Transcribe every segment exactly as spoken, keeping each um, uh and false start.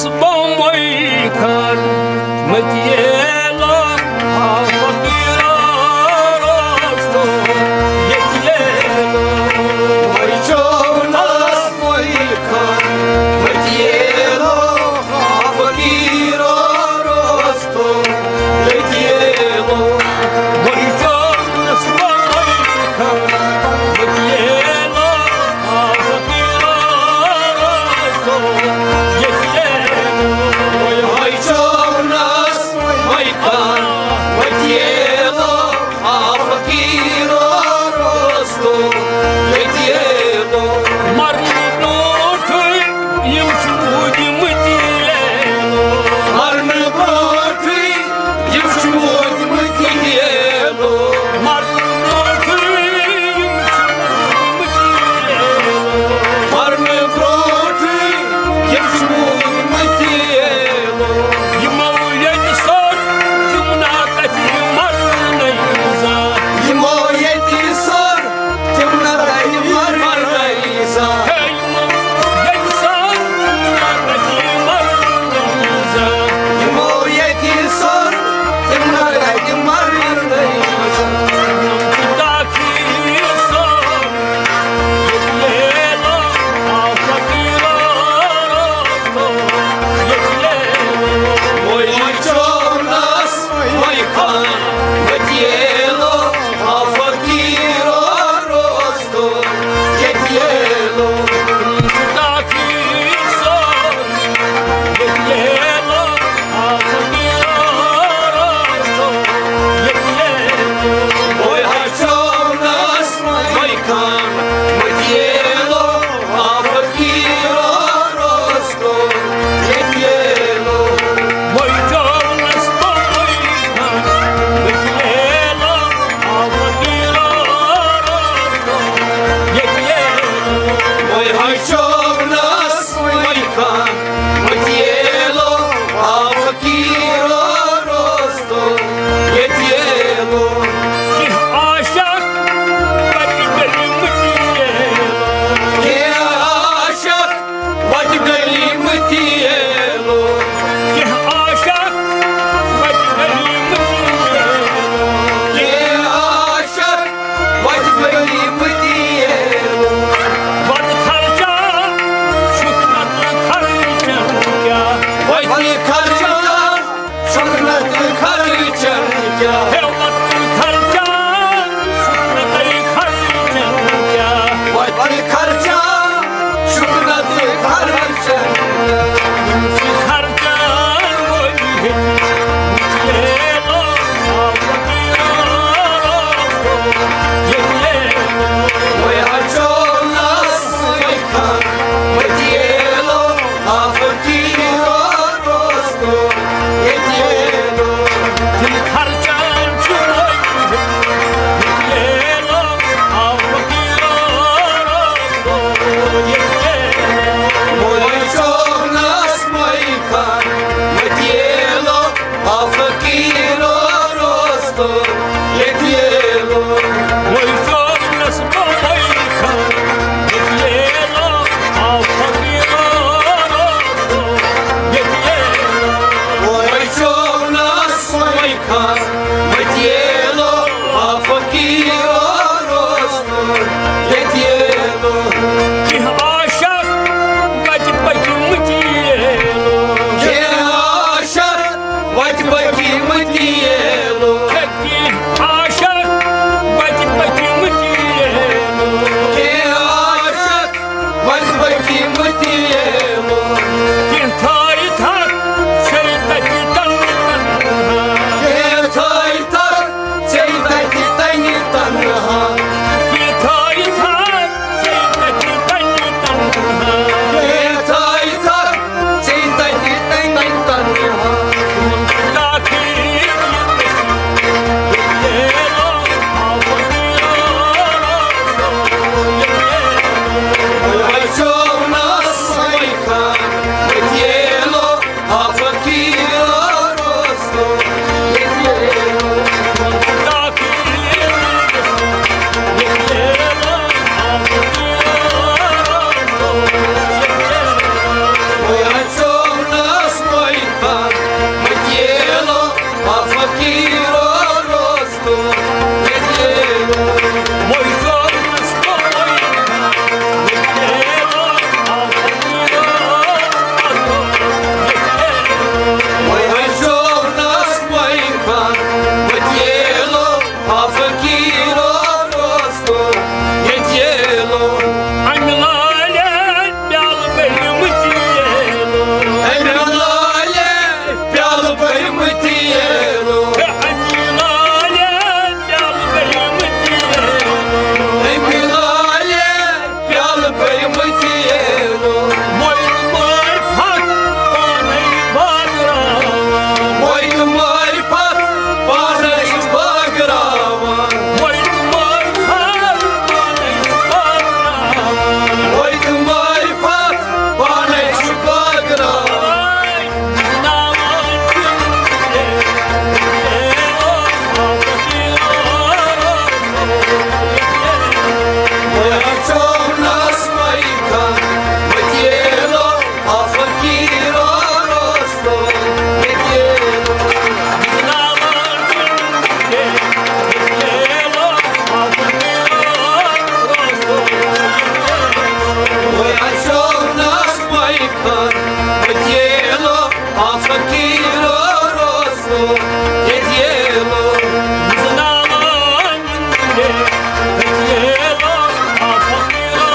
بمبئی کھن متیلو، آ فقیرو روستو یتیلو۔ وۄنۍ چھو نس مۄہی کھن متیلو، آ فقیرو روستو یتیلو۔ وۄنۍ چھو نس مۄہی کھن متیلو، آ فقیرو روستو یتیلو۔ وۄنۍ چھو نس مۄہی کھن متیلو، آ فقیرو روستو یتیلو۔ مرنہٕ برونٛٹھٕے یِم چھِ موٗدمٕتۍ ییلو۔ مرنہٕ برونٛٹھٕے یِم چھِ موٗدمٕتۍ ییلو۔ مرنہٕ برونٛٹھٕے یِم چھِ موٗدمٕتۍ ییلو۔ مرنہٕ برونٛٹھٕے یِم چھِ موٗدمٕتۍ ییلو۔ یِمو ییٚتہِ سوٚر تِم نا تَتہِ مرنَے زانٛہہ۔ یِمو ییٚتہِ سوٚر تِم نا تَتہِ مرنَے زانٛہہ۔ ہے، یِمو ییٚتہِ سوٚر تِم نا تَتہِ مرنَے زانٛہہ۔ یِمو ییٚتہِ سوٚر تِم نا تَتہِ مرنَے زانٛہہ۔ تاکہِ سوٚر وتہِ گٔلیمٕتۍ ییلو۔ کینٛہہ عاشق وتہِ گٔلیمٕتۍ ییلو۔ کینٛہہ عاشق وتہِ گٔلیمٕتۍ ییلو۔ وتہِ خرچہ چھُکھ نتہٕ خرچن کیٛاہ؟ وتہِ خرچہ چھُکھ نتہٕ خرچن کیٛاہ؟ ہے وتہِ خرچہ چھُکھ نتہٕ خرچن کیٛاہ؟ وتہِ خرچہ چھُکھ نتہٕ خرچن کیٛاہ؟ ییٚتہِ ییلو آ فقیٖرو روزو، ییٚتہِ ییلو زناوان ییٚتہِ ییلو آ فقیٖرو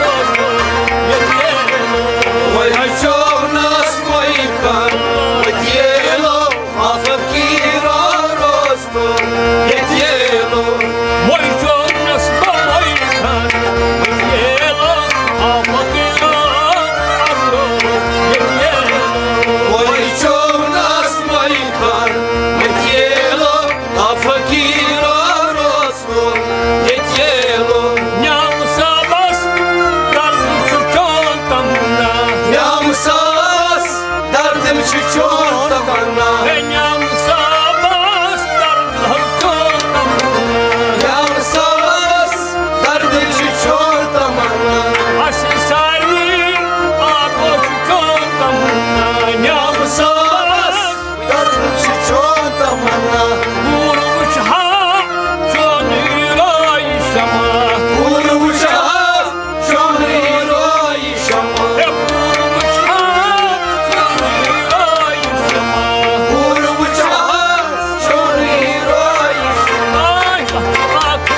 روزو، ییٚتہِ ییلو وۄنۍ ہیٚچھو نہٕ اَسہِ وۄنۍ کانٛہہ، ییٚتہِ ییلو آ فقیٖرو روزو، ییٚتہِ ییلو وۄنۍ چھُ نَس بَوَے کھَن، ییٚتہِ ییلو آ فقیٖرو اَمرو، ییٚتہِ ییلو وۄنۍ چھُ نَس بَوَے کھَن، ییٚتہِ ییلو آ فقیٖرو روزو، ییٚتہِ ییلو نیام صٲبَس درد چھُ چون تمنا، نیام صٲبَس درد چھُ چون تمنا، ہے نیام صٲبَس درد حظ چون تمنا، نیام صٲبَس درد چھُ چون تمنا، اَسہِ سارنٕے آگوش چھُ چون تمنا، نیام صٲبَس درد چھُ چون تمنا۔ کوٗر وٕچھ ہا چون ہیٖروے شمع۔ کوٗر وٕچھ ہا چون ہیٖروے شمع۔ ہے کوٗر وٕچھ ہا چون ہیٖروے شمع۔ کوٗر وٕچھ ہا چون ہیٖروے شمع۔ آے، آے، آے۔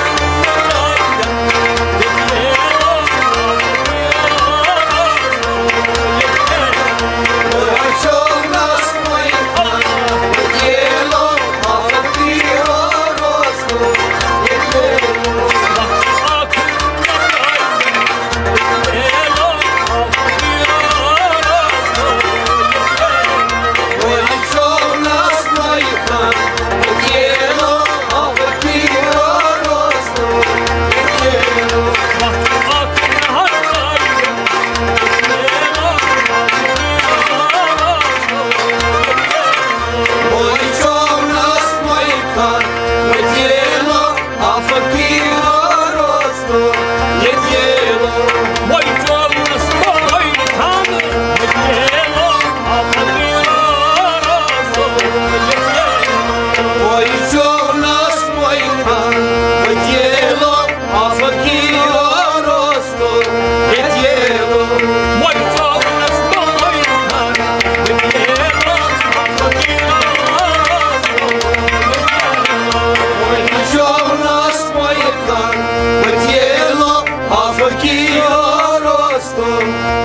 آ فقیٖرو روزتو،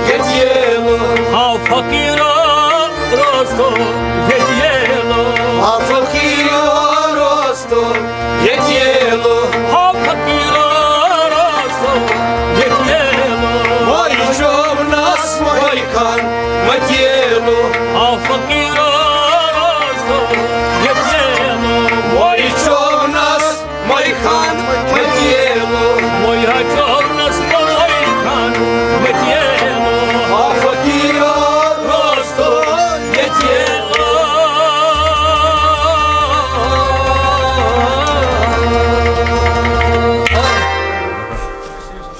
ییٚتہِ ییلو۔ آ فقیٖرو روزتو، ییٚتہِ